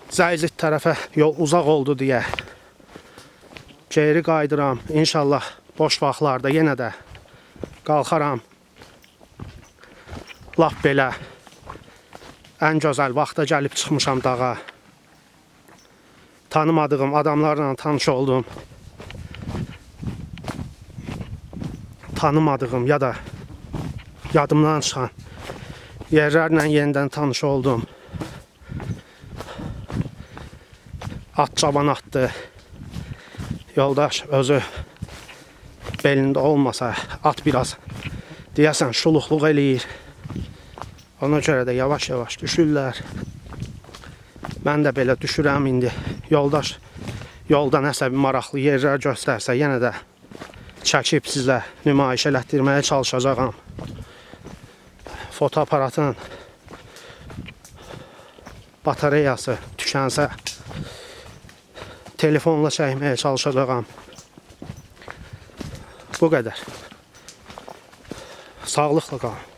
Zəyzit tərəfə yol uzaq oldu deyə geri qayıdıram. İnşallah boş vaxtlarda yenə də qalxaram. Lap belə ən gözəl vaxta gəlib çıxmışam dağa. Tanımadığım adamlarla tanış oldum. Tanımadığım ya da yadımdan çıxan yerlərlə yenidən tanış oldum. At cavan atdı. Yoldaş özü belində olmasa at biraz deyəsən şuluqluq eləyir. Ona görə də yavaş-yavaş düşürlər. Mən də belə düşürəm indi. Yoldaş yolda nəsə bir maraqlı yerlər göstərsə yenə də çəkib sizə nümayiş elətdirməyə çalışacağam. Fotoaparatın batareyası tükənsə telefonla çəkməyə çalışacağam. Bu qədər. Sağlıqla qalın.